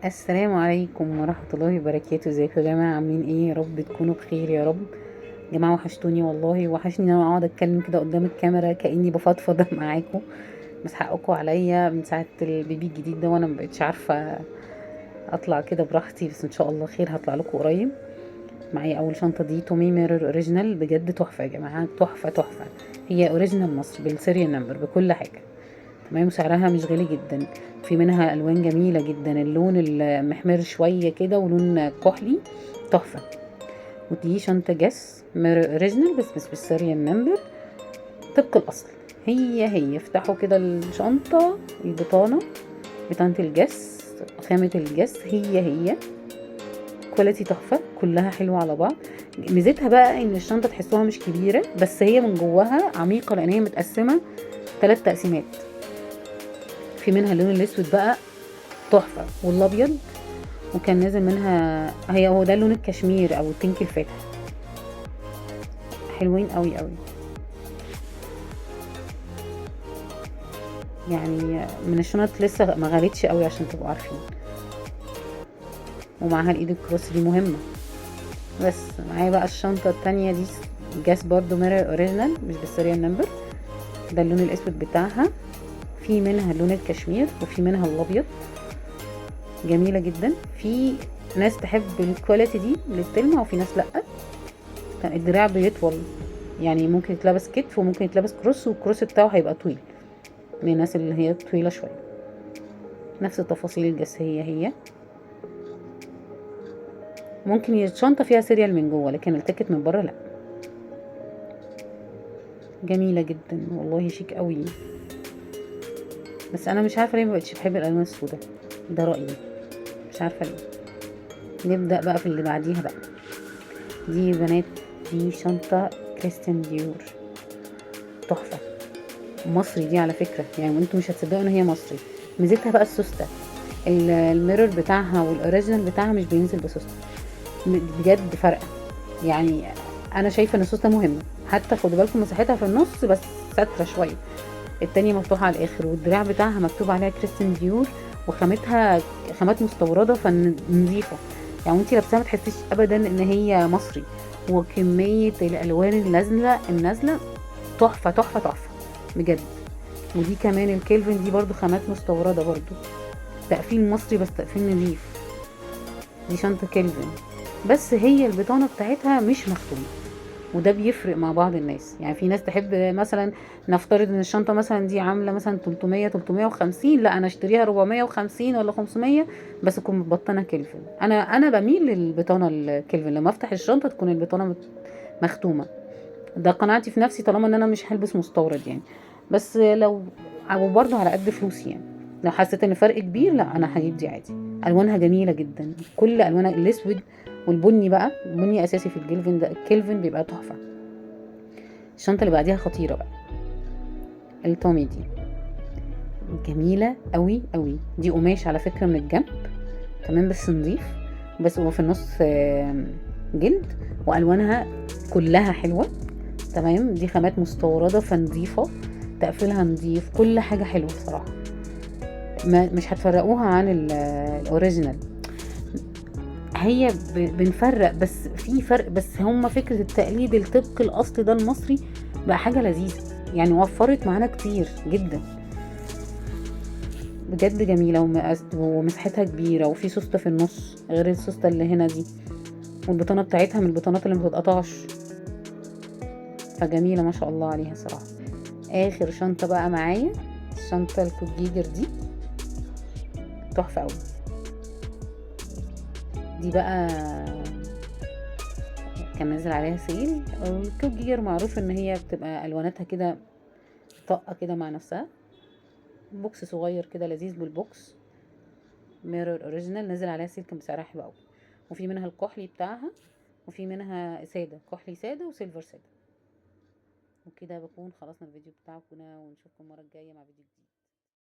السلام عليكم ورحمة الله وبركاته. ازيكم يا جماعة، عاملين ايه؟ يا رب تكونوا بخير يا رب. يا جماعة وحشتوني والله، وحشني ان انا اقعد اتكلم كده قدام الكاميرا كأني بفضفض معاكم، بس حقكم عليا من ساعة البيبي الجديد ده وانا مبقتش عارفة اطلع كده براحتي، بس ان شاء الله خير هطلع لكم قريب. معايا اول شنطة دي تومي mirror original، بجد تحفة يا جماعة، تحفة تحفة. هي original مصر بال serial number بكل حاجة، تمام. وسعرها مش غالي جدا، في منها الوان جميلة جدا، اللون المحمر شوية كده ولون كحلي تحفة. ودي شنطه جاس mirror original بس بال serial number طبق الاصل، هي هي. افتحوا كده الشنطة، البطانة، بطانه الجس، خامة الجس هي هي، quality تحفة، كلها حلوة على بعض. ميزتها بقى ان الشنطة تحسوها مش كبيرة، بس هي من جواها عميقة لان هي متقسمه 3 تقسيمات. في منها اللون الاسود بقى تحفة، والابيض، وكان نازل منها هي هو ده اللون الكشمير او ال pink الفاتح، حلوين قوي قوي. يعني من الشنط لسه ما غلتش قوي عشان تبقوا عارفين. ومعاها الايد ال cross دي مهمة. بس معايا بقى الشنطة التانية دي جاس برضو mirror original مش بال serial number، ده اللون الاسود بتاعها. في منها اللون الكشمير وفي منها الابيض، جميلة جدا. في ناس تحب ال quality دي اللي بتلمع وفي ناس لا. الدراع بيطول، يعني ممكن يتلبس كتف وممكن يتلبس cross، وال cross بتاعه هيبقى طويل للناس اللي هي طويلة شوية. نفس التفاصيل الجس هي هي. ممكن الشنطة فيها serial من جوه لكن ال ticket من بره لا. جميلة جدا والله، شيك قوي. بس انا مش عارفه ليه ما بقتش بحب الالوان السوداء، ده رايي، مش عارفه ليه. نبدا بقى في اللي بعديها بقى. دي بنات، دي شنطه كريستيان ديور تحفة، مصري دي على فكرة، يعني انتوا مش هتصدقوا ان هي مصري. ميزتها بقى السوسته، ال mirror بتاعها وال original بتاعها مش بينزل بسوسته، بجد فرقه. يعني انا شايفه ان السوسته مهمة، حتى خدوا بالكم مساحتها في النص بس ساترة شوية، التانية مفتوحة على الاخر. والدراع بتاعها مكتوب عليها كريستيان ديور، وخامتها خامات مستوردة فنظيفة، يعني وانتي لابساها ما تحسيش ابدا ان هي مصري. وكمية الالوان النازلة تحفة تحفة تحفة بجد. ودي كمان الكيلفن دي برضو خامات مستوردة، برضو تقفيل مصري بس تقفيل نظيف. دي شنطة كيلفن بس هي البطانة بتاعتها مش مختومة، وده بيفرق مع بعض الناس. يعني في ناس تحب مثلا، نفترض ان الشنطة مثلا دي عامله مثلا 300 350، لا انا اشتريها 450 ولا 500 بس تكون متبطنه كيلفن. انا بميل للبطانه الكيلفن، لما افتح الشنطة تكون البطانة مختومه. ده قناعتي في نفسي، طالما ان انا مش هلبس مستورد يعني. بس لو وبرده على قد فلوسي، يعني لو حسيت ان فرق كبير لا انا هجيب دي عادي. الوانها جميلة جدا، كل الوانها، الاسود والبني بقى، البني اساسي في الجلفن ده، الكلفن بيبقى تحفة. الشنطة اللي بعديها خطيرة بقى، التومي دي جميلة قوي قوي. دي قماش على فكرة من الجنب، تمام، بس نظيف، بس هو في النص جلد، والوانها كلها حلوة، تمام. دي خامات مستورده فنظيفه، تقفيلها نظيف، كل حاجة حلوة بصراحة، ما مش هتفرقوها عن ال original. هي بنفرق بس في فرق، بس هما فكرة التقليد الطبق الأصلي ده المصري بقى حاجة لذيذة، يعني وفرت معانا كتير جدا بجد. جميلة ومساحتها كبيرة، وفي سوستة في النص غير السوستة اللي هنا دي، والبطانة بتاعتها من البطانات اللي مبتتقطعش، فجميلة ما شاء الله عليها صراحة. آخر شنطة بقى معايا الشنطة الكوت جيجر دي تحفة قوي. دي بقى كان نازل عليها sale. الكوت جيجر معروف ان هي بتبقى الواناتها كده طاقة كده مع نفسها. box صغير كده لذيذ بال box، mirror original، نازل عليها sale كان بسعرها حلو قوي. وفي منها الكحلي بتاعها، وفي منها ساده، كحلي ساده و silver ساده. وكده بكون خلصنا الفيديو بتاعكم، ونشوفكم المرة الجاية مع فيديو جديد.